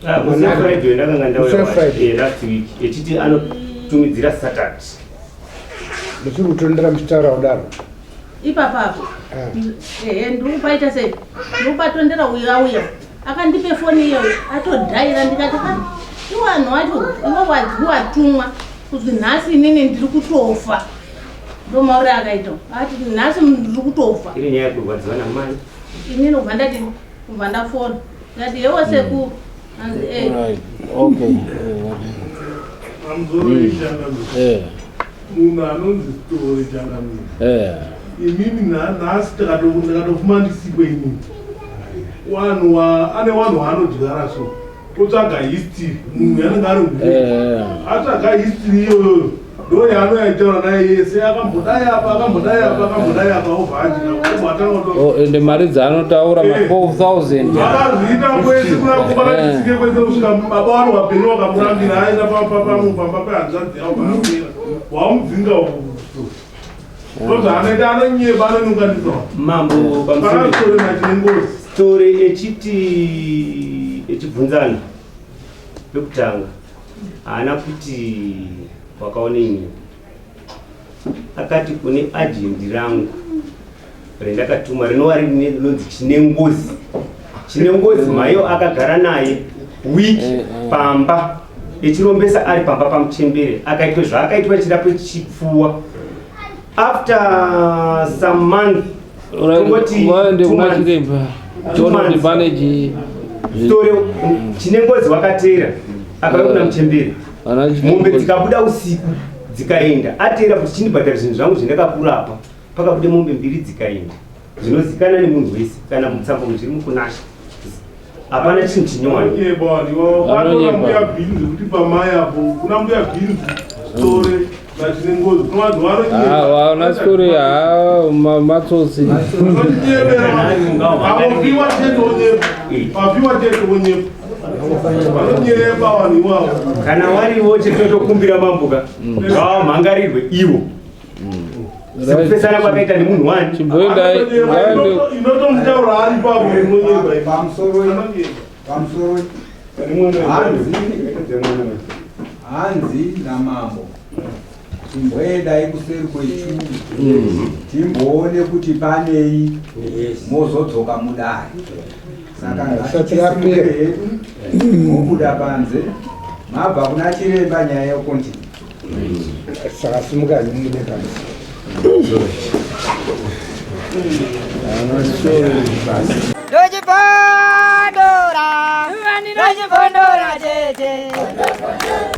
Ah, musi weFriday ndakanga Musi ndauya weFriday. last week, echiti anotumidzira Saturday. Muchiri kutondera muchitaura kudaro? Ipapapo. Ah. Ehe, ndiri kupaita sei, ndiri kupatondera. Uyu auya akandipe foni iyoyo, atodhaira. Ndikati, "Ah, iwo vanhu vacho, iwo watumwa kuzwi nhasi inini ndiri kutofa." Ndomauri akaita, ati nhasi ndiri kutofa. Iri nyaya yekurwadziwa namai. Inini kubva ndati, kubva ndafona, ndati, "Yewo sekuru." Anzi, "Eh." Right. Okay. Pamusoro yechangamiro. Munhu anonzi Sitore, changamiro. Inini nhasi ndakatofuma ndisikwe inini. Wanhu ane wanhu waanodyara, so otsvaga history. Munhu yanenge ari nguu, atsvaga history iyoyoyo, ndo yaanoyaitaura naye yese. Akambodai apa, akambodai apa, akambodai apa, obva adya, obva atanga kuto. Oh, ende mari dzaanotaura ma 12,000. Akazviita kwese kunakubatisike kwese kusvika baba wari wapenyu wakamurambira. Aenda pamba pehanzvadzi yavo, paapera wamudzinga uko. Ndozvaanoita, anonyeba, anonunganisa. Mambo, pamusoro. Pakasitore nachine ngozi. Story echiti echibvunzana pekutanga, haana kuti wakaona inini. Akati kune ajendi rangu rendakatuma, rinova rinonzi Chine Ngozi. Chine Ngozi maiyo akagara naye wiki pamba, echirombesa ari pamba pamuchembere. Akaitwe zvaakaitwa, chirapo chipfuwa. After some month, tongoti Waende two kuna months. chiremba. Two Tione kuti months. pane chi Story Chine Ngozi wakateera, akauya kuna muchembere. Ana Mombe dzikabuda usiku dzikaenda. Ateera kuti chindibhadhara zvinhu zvangu zvendakakurapa, pakabude mombe mbiri dzikaenda, zvinozikana nemunhu wese. Kana mutsamba zviri mukunasha, hapana chinhu chinyowani. Anonyeba vanhu ivavo. Kwatora Anonyeba. mbuya Bhinzi, kuti pamai apo kuna mbuya Bhinzi, Sitore nachine ngozi, kuna vanhu Ah, wana story, ha, matsotsi. Vanonyebera. Avopiwa chete onyepa, papiwa chete onyepa. Vanonyeba vanhu ivavo. Kana wariwo, chetotokumbira mambuka ngavamhangarirwe ivo, sekupesana kwakaita nemunhu wani. Chimboendai ngaende. Inotomutaura ari papo, unonyeba. Pamusoro. Anonyeba. Pamusoro. Hanzi, hanzi namambo, chimboendai kuseri kwechuru, timboone kuti panei, mozodzoka mudare. Saka Risati ngatisimuke rapera. hedu, mobuda panze, mabva kuna chiremba, nyaya yokontinue. Saka simukai mubude panze. Ndochibondora, ndochibondora tete.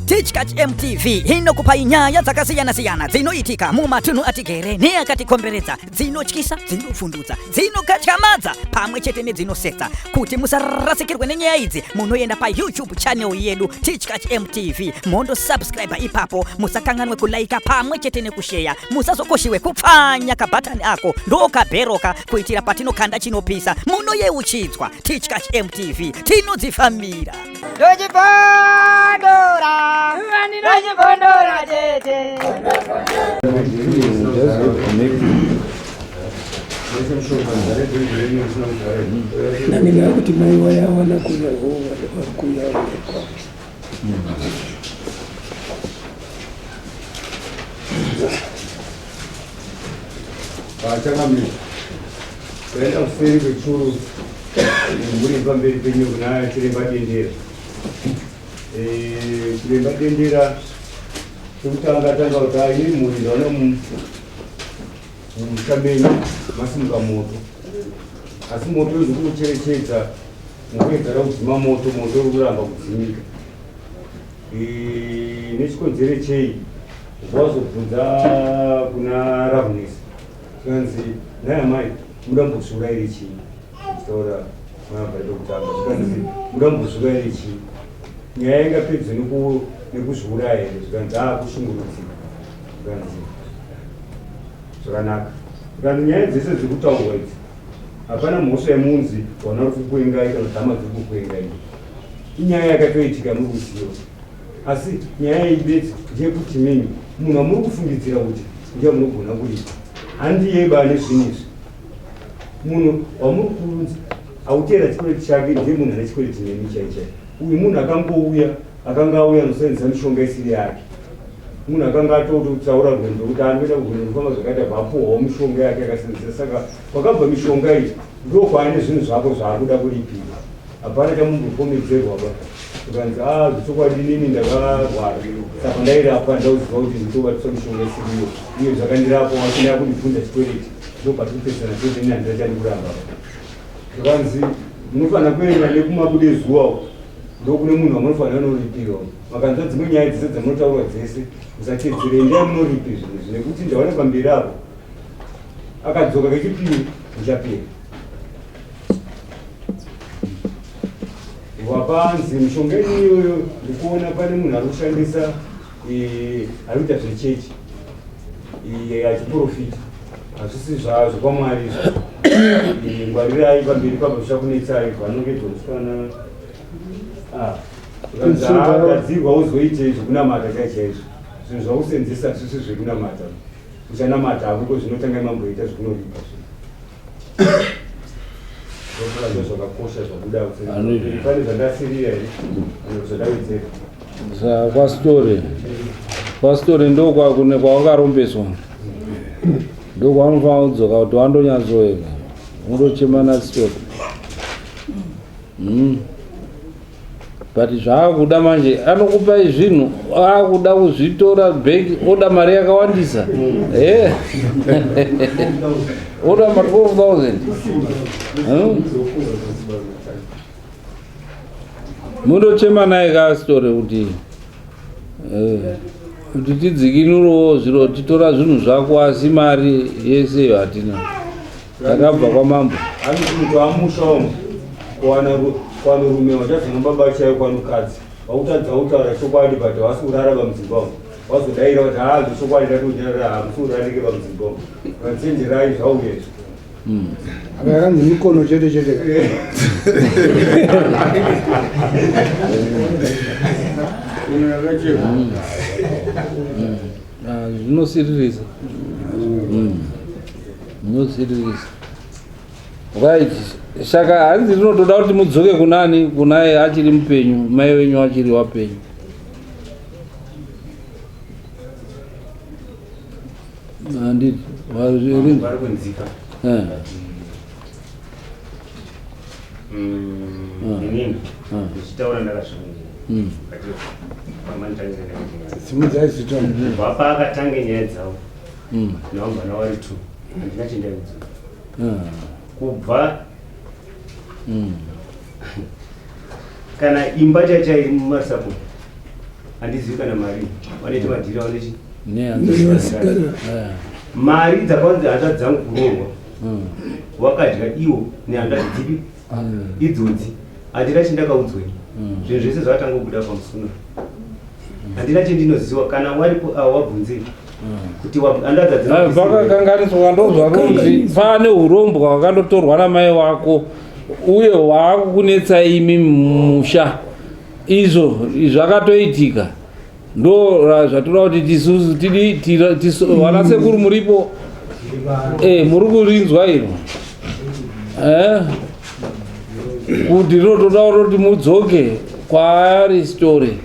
Tichkach MTV inokupai nyaya dzakasiyana-siyana dzinoitika mumatunhu atigere neakatikomberedza, dzinotyisa, dzinofundutsa, dzinokatyamadza pamwe chete nedzinosetsa. Kuti musarasikirwe nenyaya idzi, munoenda paYouTube channel yedu Tichkach MTV, mondosubscribe ipapo. Musakanganwe kulaika pamwe chete nekusheya. Musazokoshiwe kupfanya kabhatani ako, ndokabheroka, kuitira patinokanda chinopisa munoyeuchidzwa. Tichkach MTV, tinodzifambira. Ndochibondora, ndochibondora tete. Just have to make Nani kuti mai wayawana kuya vari kuya kwavo. Vachangamira, Kuenda kuseri kwechuru muri pamberi penyu kuna chiremba Dendera. Chiremba Dendera, chekutanga tanga kuti aini mhuri ndaona mumusha menyu masimuka moto, asi moto uzi kuucherechedza, mukuedzara kudzima moto, moto uri kuramba kudzimika. Nechikonzero chei? Wazobvunza kuna Ravnes, zvikanzi, "Nhai amai, muda mbozviurayire chii?" Chitaura mwana pekutanga, zvikanzi, "Muda mbozviurayire chii? Nyaya ingapedzwe nekuzviuraya here?" Zvikanzi, "Aa, kushungurudzika." Zvikanzi, "Zvakanaka." Zvikanzi, "Nyaya dzese dziri kutaurwa idzi, hapana mhosva yemunzi wana uri kukuengai kana kuti hama dziri kukuengai." Inyaya yakatoitika muri kuziva. Asi nyaya iyi bedzi ndeyekuti mimi munhu wamuri kufungidzira kuti ndiye munogona kuripa handiyeba ane zvinhu izvi. Munhu wamuri kunzi akuteera chikwereti chake ndiye munhu ane chikwereti nemi chai chai. Uyu munhu akangouya akanga auya anosenzesa mishonga isiri yake. Munhu akanga atototaura rwendo kuti anoenda kurwendo rufamba zvakaita bvapuhwawo mishonga yake akasenzesa saka kwakabva mishonga iyi ndokwaane zvinhu zvako zvaakuda kuripira. Hapana chamumbopomedzerwa ba. Ukanzi ah zvechokwadi inini ndakarwara saka ndairapwa ndauziva kuti nditobatiswa mishonga isiriyo uye zvakandirapa wachina kundibvunza chikwereti ndopatiri kupesana chete ini handina chandikuramba ba. Zvikanzi munofanira kuenda nekumabude zuva uko ndokune munhu wamunofanira kunoripirwa. Makanzwa dzimwe nyaya dzese dzamunotaurwa dzese musatedzere endai munoripe zvinhu izvi nekuti ndaona pamberi apo akadzoka kechipiri muchapera. Wapanzi mishonga yenyu iyoyo ndikuona pane munhu ari kushandisa eh, ari kuita zvechechi eh, achiprofita hazvisi zvekwamwari izvo eh, ngwarirai pamberi papo zvichakunetsai vanongedzwa musikana ah, gadzirwa uzoite zvekunamata chai chaizvo zvinhu zvausenzesa hazvisi zvekunamata uchanamata hakuko zvinotanga mamboita zvekunoripa zvinhu zvakakosha zvabuda pane zvandasirira here zvandawedzera kwasitore kwasitore ndokwakune kwawakarombeswa ndokwaunofanira kudzoka kuti wandonyatsoeka undochema nasitore mm. but zvaakuda manje anokupai zvinhu akuda kuzvitora back oda mari yakawandisa eh. oda ma 12000 hmm? mundochema naye kaasitore kuti eh, kuti tidzikinurewo zviro titora zvinhu zvako asi mari yese iyo hatina Takabva kwamambo. Hanzi kuti amusha umu kuwana kwanorume wachazona baba chaiyo kwanokadzi vakutadza kutaura chokwadi but havasi kurara pamudzimba umu wazodaira kuti haa zvechokwadi ndatonyarara hamusi kurarike pamudzimba umu vachenjerai zvauya izvi hmm. apa yakanzi mikono chete chete hmm. Ah, zvinosiririsa hmm. Zvinosiririsa. Right. Saka hanzi rinotoda kuti mudzoke kunani kunaye achiri mupenyu, mai wenyu achiri wapenyu. Handiti vari kunzika. Eh. Inini ndichitaura ndakazvimirira. Simudzai zita. Kubva paakatange nyaya dzavo nevamwana wari two handina chendaiudzwa kubva kana imba chaicha iri mumarusapo handizivi kana mari vanoita madhiri vanochi mari dzakawanzi hanzvadzi dzangu kuroorwa wakadya iwo nehanzvadzi dzipi idzodzi handina chendakaudzwa zvinhu zvese zvakatanga kubuda pamusuna handina chendinoziwa kana waripo awa wabvunzei kuti hanzvadzi pakakanganiswa ndozvakunzi pane urombwa hwakandotorwa namai wako uye hwaakukunetsa imi mumusha izvo zvakatoitika ndo zvatoda kuti tisusu tidi vana sekuru muripo eh, muri kurinzwa iro eh? kuti rinotoda kutoti mudzoke kwaari story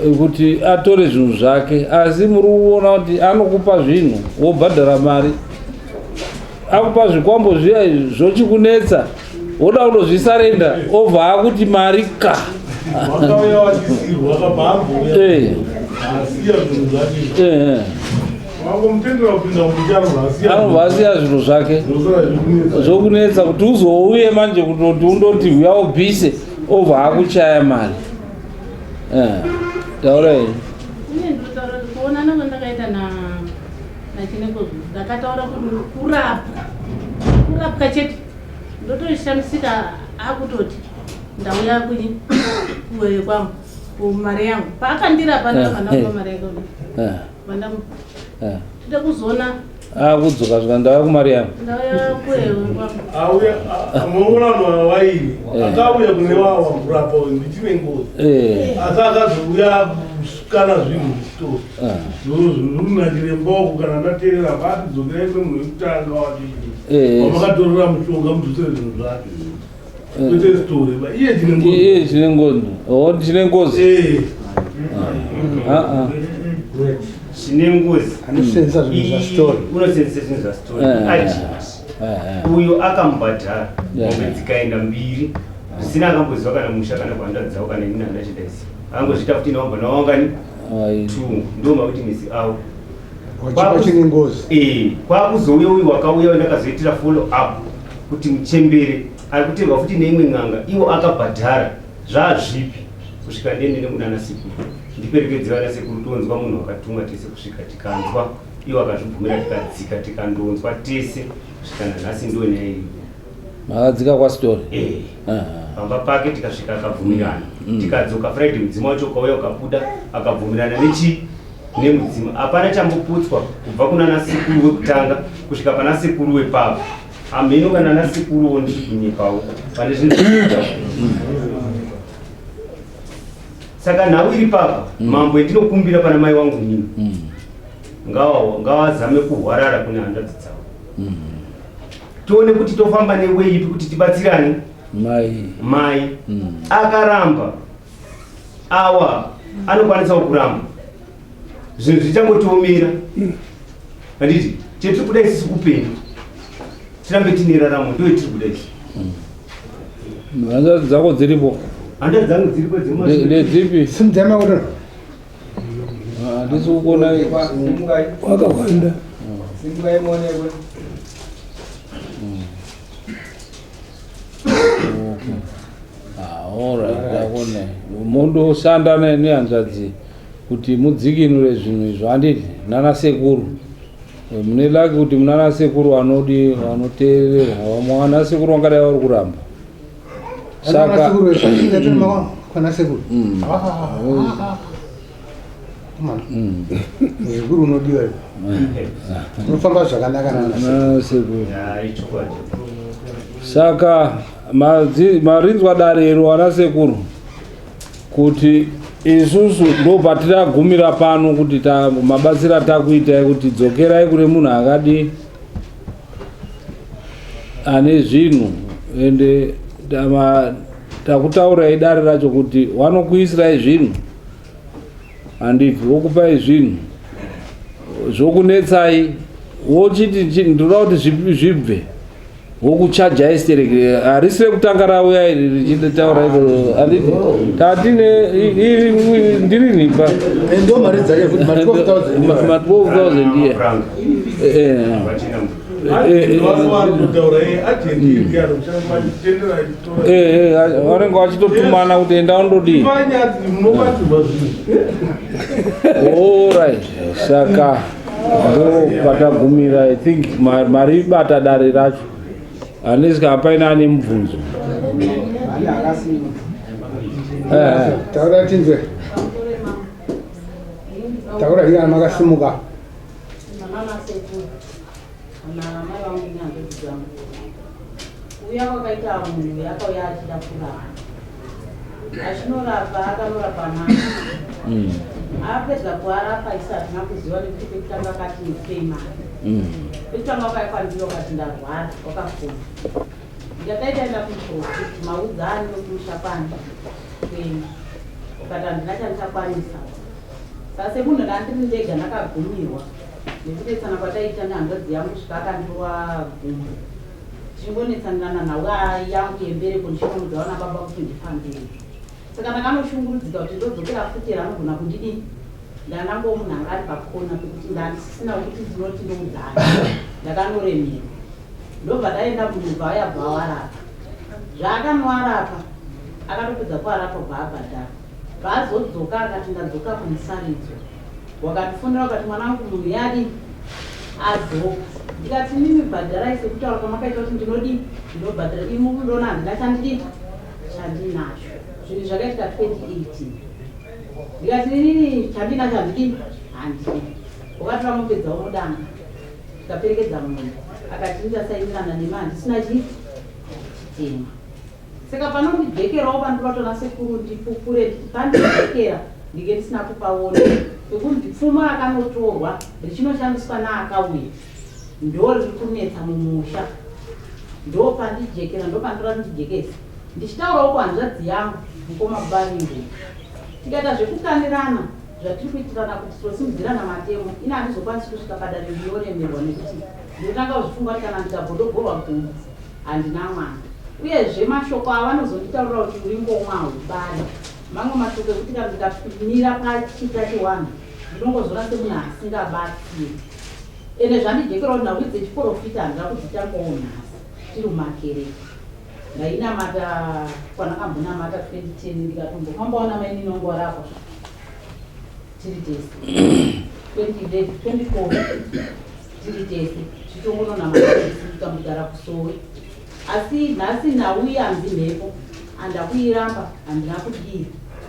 eh, kuti atore zvinhu zvake asi muri kuona kuti anokupa zvinhu wobhadhara mari akupa zvikwambo zviya zvochikunetsa woda kundozvisarenda obva akuti mari ka eh. Eh, eh. Anobva asiya zvinhu zvake zvokunetsa kuti uzouye manje kutoti undoti huya ubvise obva akuchaya mari taurai kuonana kwandakaita nachineko ndakataura kuti kurapwa kurapwa chete ndotoshamisika akutoti ndauya kunyi kwangu kumari yangu paakandirapa ndakabva ndamupa mari yake vandamupa tide kuzoona. Akudzoka zvika ndauya kumari yangu. Ndauya kwewe baba. Auya munoona vanhu ava vairi akauya kune wawa kurapa uyu ndichine ngozi asi akazouya kusukana zvinhu zvitori zvoruna chiremba wako kana ndateerera vati dzokerai kune munhu wekutanga wadii wamakatorera mushonga mudzosere zvinhu zvake kwete story ba iye chine ngozi. Iye chine ngozi. Oh, chine ngozi. Ah ah. Chine ngozi. Anosenzesa zvinhu zvaStory. Unosenzesa zvinhu zvaStory. Agent. Uyo akamubhadhara mombe dzikaenda mbiri zvisina akamboziva kana musha kana kuhanda dzavo kana inini handina chandaiziva. Akangozviita futi naobva nawangani two ndo mawitness avo. Wachipa chine ngozi. Kwakuzouya uyu wakauya wandakazoitira follow up kuti muchembere ari kuterwa futi neimwe n'anga iwo akabhadhara zvaazvipi kusvika ndiende nekunana sekuru ndiperekedze vana sekuru tonzwa munhu wakatumwa tese kusvika tikanzwa iwo akazvibvumira tikadzika tikandonzwa tese kusvika nanhasi ndo nyaya iripo. Makadzika kwaSitori? Pamba pake tikasvika akabvumirana tikadzoka Friday mudzimu wacho ukauya ukabuda akabvumirana nechi nemudzimu hapana chamboputswa kubva kunana sekuru wekutanga kusvika pana sekuru wepapo hamheno kana ana sekuruwo ndiri kunyepawo pane zvinhu saka nhau iri papa mambo yendinokumbira pana mai wangu nini ngawazame kuhwarara kune hanzvadzi dzavo tione kuti tofamba neway ipi kuti tibatsirane mai mai akaramba awa anokwanisawo kuramba zvinhu zvichangotiomera handiti chetiri kuda isusu upenyu tirambe tine raramo ndo yetiri kuda isu. Hanzvadzi dzako dziripo? Hanzvadzi dzangu dziripo dzemuma- Ndedzipi? Simudzai maoko. Handisi kukuona. Wakawanda. Simukai muonekwe. Ah, alright, ndakuona. Mondoshanda nehanzvadzi kuti mudzikinure zvinhu izvo handiti nana sekuru. Mune lucky kuti munana sekuru vanodi vanoteerera vamwe vana sekuru vangadai vari kuramba. Saka kwana sekuru. Muzukuru unodiwa iwe. Unofamba zvakanaka nana sekuru. Saka marinzwa dare iro vana sekuru kuti isusu ndo patiragumira pano kuti mabatsira takuitai kuti dzokerai kune munhu akadi ane zvinhu ende takutaurai dare racho kuti wanokuisirai zvinhu handiti wokupai zvinhu zvokunetsai wochiti ndinoda kuti zvibve wokuchajai stereki harisi rekutanga rauya iri richitaura izvo handiti tatine ndiri nhimba Ndo mari dzake futi ma 12,000. Ma 12,000 iya. Vanenge vachitotumana kuti enda undodii. Alright, saka ndo patagumira. I think mari bata dare racho hanesi kana paine ane mubvunzo. Taura tinzwe. Taura hiya makasimuka. Mama sekuru na mai vangu nehanzvadzi dzangu uya kwakaita munhu yakauya achida kurapa achinorapa akanorapa mama apedza kuarapa isi hatina kuziva nekuti pekutanga akati ndipei mari pekutanga wakauya kwandiri wakati ndarwara wakafona ndikataita enda kumuprofiti maudza ani wekumusha kwani kwenyu ukati handina chandichakwanisa saka semunhu ndandiri ndega ndakagumirwa nekunetsana kwataiita nehanzvadzi yangu kusvika akandiwa gumbo tichingonetsanirana nhau yangu yembereko ndichinomudza vana baba kuti ndifambei saka ndakanoshungurudzika kuti ndodzokera futi here anogona kundidii ndandangowo munhu anga ari pakona pekuti ndandisisina kuti ndinoti ndoudzana ndakanoremerwa ndobva ndaenda munhu bva auya bva warapa zvaakanoarapa akatopedza kuarapa bva abhadhara bvaazodzoka akati ndadzoka kumusaridzo wakandifonera ukati mwana wangu munhu yadi adzoka ndikati mimi bhadharai sekutaura kwamakaita kuti ndinodii ndinobhadhara imi mukundona handina chandidii chandinacho zvinhu zvakaitika 2018 ndikati inini chandinacho handidii handidi ukatora mombe dzavo mudanga. Tikaperekedza munhu akati ndichasainirana nemi handisina chii chitema. Saka panondijekerawo pandinoda kutoona sekuru ndipupure nditi pandijekera ndinge ndisina kupaona pekunzi pfumo rakanotorwa richinoshandiswa naakauya ndo riri kunetsa mumusha ndopandijekera ndopandinoda kuti ndijekese ndichitaurawo kuhanzvadzi yangu mukoma Baringo tikaita zvekukanirana zvatiri kuitirana kuti tinosimudzirana matemo ini handizokwanisi kusvika padare ndinoremerwa nekuti ndinotanga kuzvifunga kuti kana ndikabhodogorwa gumbo handina mwana uyezve mashoko avanozonditaurira kuti uri ngomwa haubari mamwe mashoko ekuti kana ndikamira pachita chiwanhu ndinongozviona semunhu asingabatsiri ende zvandijekera kuti nhau dzechiporofita handina kudzitangawo nhasi tiri mumakereke ndainamata kwandakambonamata 2010 ndikatombofambawo namainini wangu warapa tiri tese 2011 2012 tiri tese tichitongononamata tese tikambogara kusowe asi nhasi nhau yanzi mhepo andakuiramba handina kudii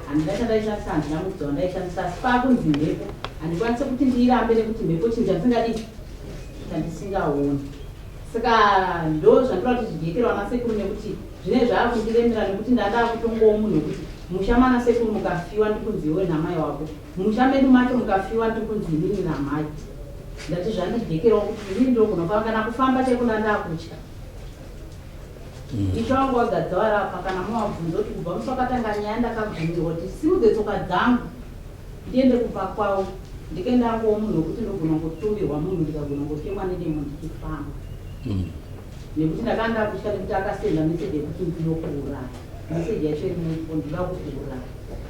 handina chandaishandisa handina mudzi wandaishandisa asi pakunzi mhepo handikwanise kuti ndiirambe nekuti mhepo chinhu chandisingadii chandisingaoni saka ndo zvandinoda kuti zvijekere vana sekuru nekuti zvine zvaakundiremera nekuti ndandakutongowo munhu wekuti musha mana sekuru mukafiwa ndikunzi iwe namai wako musha medu macho mukafiwa ndikunzi inini namai ndati zvandijekerawo kuti inini ndogona kufamba kana kufamba chaiko ndandakutya Ishe wangu wagadza warapa kana mowabvunza kuti kubva musi wakatanga nyaya ndakabvumirwa kuti simudze tsoka dzangu ndiende kumba kwavo ndike ndangowo munhu wekuti ndogona kungotumirwa munhu ndikagona kungotemwa nedemo ndichifamba nekuti ndakanga ndakutya nekuti akasenda meseji yekuti ndinokuuraya meseji yacho iri mufo ndinoda kukuuraya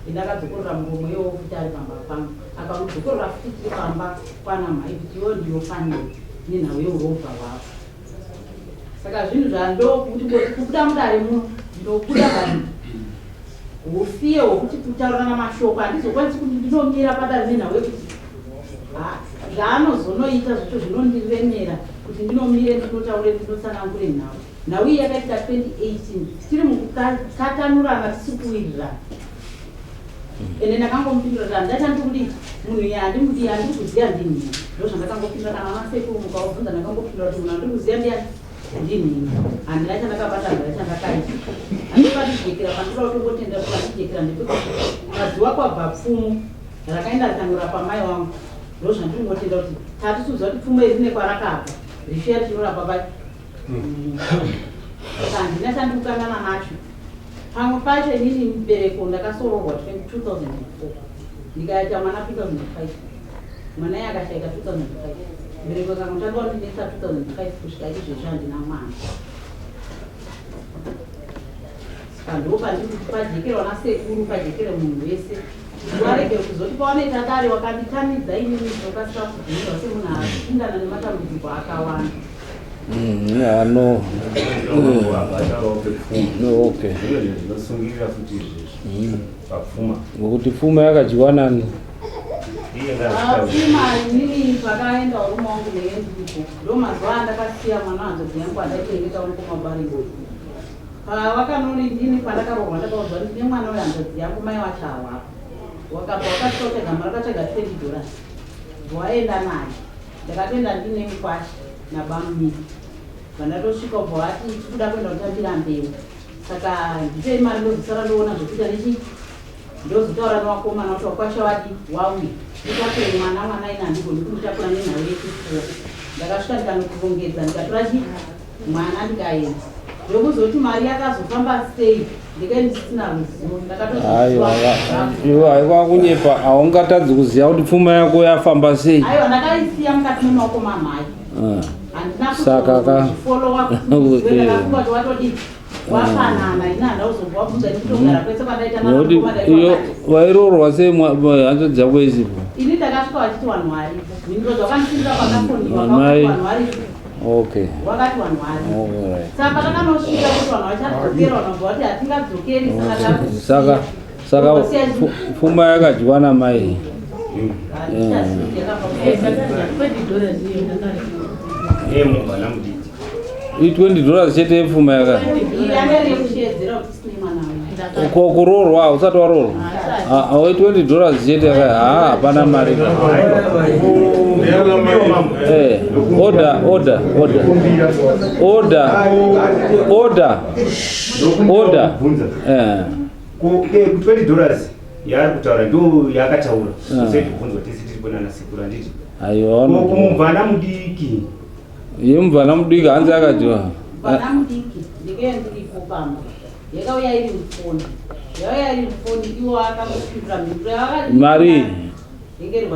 ende akadzokorora muromo iwowo futi ari pamba pangu akaudzokorora futi tiri pamba kwana mhai kuti iwewe ndinofanira nenhau yeurovha hwako saka zvinhu zvandokuti koti kubuda mudare muno ndinobuda but hufiye hwokuti kutaurirana mashoko handizokwanisi kuti ndinomira padare nenhau yekuti zvaanozonoita zvacho zvinondiremera kuti ndinomire ndinotaure ndinotsanangure nhau nhau iyi yakaitika 2018 tiri mukukatanurana tisi kuwirirana ende ndakangomupindura kuti handina chandiri kudii munhu iye handimudii handiri kuziva ndinhii ndo zvandakangopindura kana vana sekuru mukavabvunza ndakangopindura kuti munhu handiri kuziva ndiyani ndinhii handina chandakabata handina chandakaita handipandijekera pandinoda kutongotenda kuti pandijekera ndepekuti mazuva kwabva pfumo rakaenda rikanorapa mai wangu ndo zvandinongotenda kuti tatisuziva kuti pfumo iri rine kwarakabva richiuya richinorapa pai saka handina chandikukangana nacho pamwe pacho inini mubereko ndakasoroorwa 2004 ndikaita mwana 2005 mwana iye akashaika 2005 mbereko ikangotanga kundinetsa 2005 kusvika izvezvi handina mwana saka ndo pandiri kuti pajekerwa nasekuru pajekere munhu wese varege kuzoti pavanoita dare wakanditamidza inini ndinokasika kubvumirwa semunhu apindana nematambudziko akawanda Yeah, no. No, okay. Zvinosungirira futi izvezvi papfuma. Ngokuti pfuma yakadyiwa nani? Iye Pfuma inini pakaenda varume wangu ndenge ndiripo ndo mazuva andakasiya mwana hanzvadzi yangu andaichengeta uri kumabaringo pavakanori ndini pandakaroorwa ndakaudzwa kuti ndine mwana wehanzvadzi yangu mai wacho havapo wakabva wakasvika kutsvaga mari wakatsvaga $20 waenda naye ndakatoenda ndine mukwasha nabamumiri vandatosvika ubva vati tikuda kuenda kutambira mbeu saka ndipei mari ndozosara ndoona zvekuita nechi ndozotaura nevakomana kuti wakwasha wadi wauya nditakure mwana mwana ina handigoni kumutakura nenhau yechipfuwo ndakasvika ndikanokurongedza ndikatora chi mwana ndikaenda ndokuzoti mari yakazofamba sei ndikae ndisina ruzivo Aiwa, ndakatoziva iwe haiwa kunyepa haungatadzi kuziva kuti pfuma yako yafamba sei. aiwa ndakaisiya mukati memaoko mamhai Ah. handina Saka ka- kuzofolowa ndakafunga kuti watodii wapanana ini handauzobva nekutogara kwese kwandaita Nokuti iyo wairoorwa sei hanzvadzi yako isipo? ini ndakasvika vachiti vanhu varipo mhinduro dzakandipindura pakafoniwa Mai. vanhu varipo Okay. wakati vanhu varipo Alright. saka patakanosvika kuti vanhu vachadzokera vanhu vabva vati hatingadzokeri saka Saka saka pfuma yakadyiwa namai. Yemumba namudidi. I $20 chete yepfuma yaka. yanga yekushedzera kuti sine mwana wangu. Ko kuroorwa hausati waroorwa? Ah, 20 dollars chete yaka ha hapana mari. Eh, order order order. Order. Order. Order. Eh. Ku 20 dollars yaari kutaura ndo yaakataura. Usai kubvunzwa tese tiri kunana sekuru handiti. Aiwa. Ko kumubvana mudiki. Yemubvana mudiki hanzi akati Mwana mudiki ndikee ndiripo pamba yakauya iri mufoni yauya iri mufoni iwo akangopindura mhinduro yavakati Mari. inge iri 160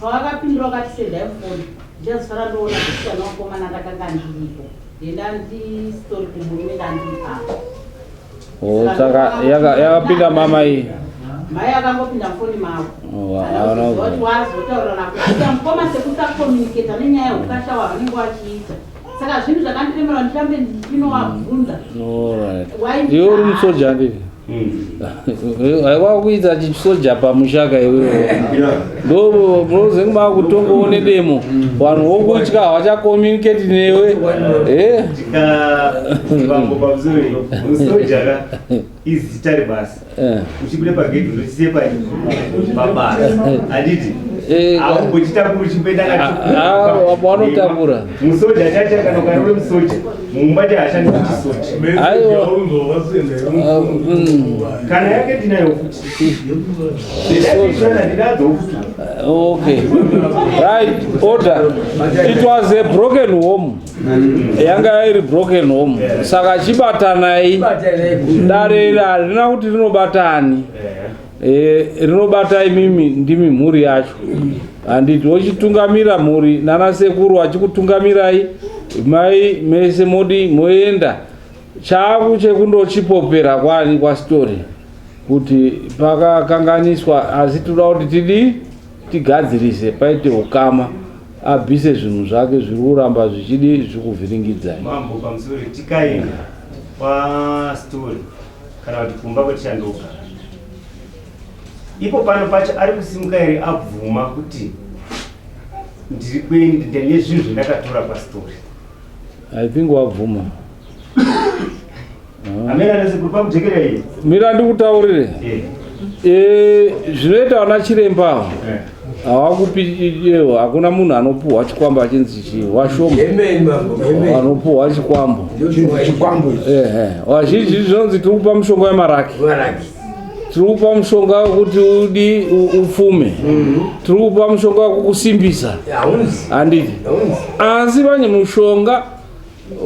pavakapindura vakati sendai mufoni ndichazofara ndoona kuti vakomana ndakanga ndiripo ndenda ndisitori kumurume ndandiri apa. Oh, saka yakapinda mama iyi. Mai akangopinda mufoni mavo. Oh, haana Kuti wazotaura nakuita mukoma sekusakomuniketa nenyaya yeukasha hwavanenge vachiita, saka zvinhu zvakandiremera ndirambe ndinovabvunza. Alright. Iwe uri musoja handiti? Haiwa kuita chisoja pamushaka iwewe. Ndo munozenge makutongoone demo. Vanhu vokutya havachakomunicate newe. Eh? Bambo pamusoro, musoja ka izita rebasa. Uchibuda pagedhi unochisiye pabasa handiti? Aumbochitakura uchimboenda. Ah, vanotakura. Musoja chacha kana ukari uri musoja mumba chaashandi kuti soja. Aiwa. Kana yake ndinayo futi, ndinadzo futi. Okay. Right, order. It was a broken home. Yanga iri broken home. Saka chibatanai. Dare iri harina kuti rinobatani. Rinobata imimi ndimi mhuri yacho. Handiti wochitungamira mhuri nana sekuru vachikutungamirai mai mese modi moenda chaku chekundochipopera kwani kwasitori kuti pakakanganiswa, asi toda kuti tidii tigadzirise paite ukama abvise zvinhu zvake zviri kuramba zvichidi zvikuvhiringidzai. Mambo pamusoro, tikaenda kwastori kana kuti kumba kwatichandogara ipo pano pacho ari kusimuka here abvuma kuti ndiri kuenda ndine zvinhu zvandakatora pastori? I think wabvuma. Amene anasekuru pakujekera iyi. Mira ndikutaurire. Zvinoita vana chiremba ava havakupi iyewo, hakuna munhu anopuhwa chikwambo achinzi chii washoma. Amen, mambo, amen. Anopuhwa chikwambo. Chikwambo ichi. Ehe, wazhinji zvinonzi tiri kupa mushonga wemaraki, Maraki. Tiri kupa mushonga wekuti udi upfume, tiri kupa mushonga wekukusimbisa. Haunzi. Handiti? Haunzi. Asi vanye mushonga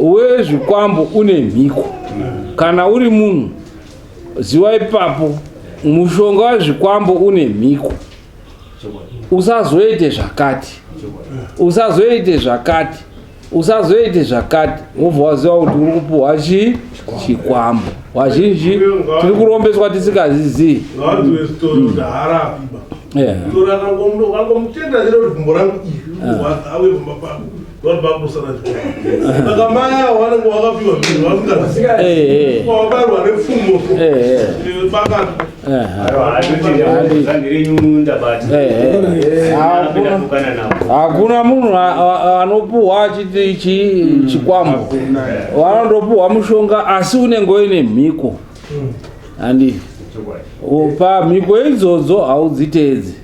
wezvikwambo une mhiko. Kana uri munhu, ziva ipapo, mushonga wezvikwambo une mhiko: usazoite zvakati, usazoite zvakati, usazoite zvakati, wobva waziva kuti uri kupuhwa chii, chikwambo. Wazhinji tiri kurombeswa tisingazizivi. Ngawanziwe story kuti haarapi ba. Story akangomutenda chete kuti gumbo rangu iri awe pamba pako vari pakusana chikoro, saka mai avo vanenge vakapiwa zvinhu vasingazivi, wakabarwa nepfumo bakati. Zanhi renyu ndabata. Ndapukana navo. Hakuna munhu anopuhwa achiti chikwambo. Vanondopuhwa mushonga, asi unenge uine mhiko, handiti? Pamhiko idzodzo haudziteedzi.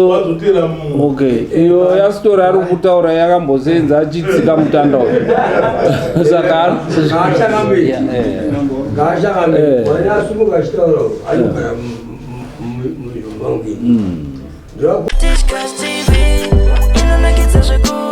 Wazotera munhu. Okay, iyo yasitori ari kutaura yakambosenza achitsika mutanda uyu, saka Ngaashakambe. Mwana asumuka achitaura anogara muzvomba. Tichkach TV inonakidza zvekuru.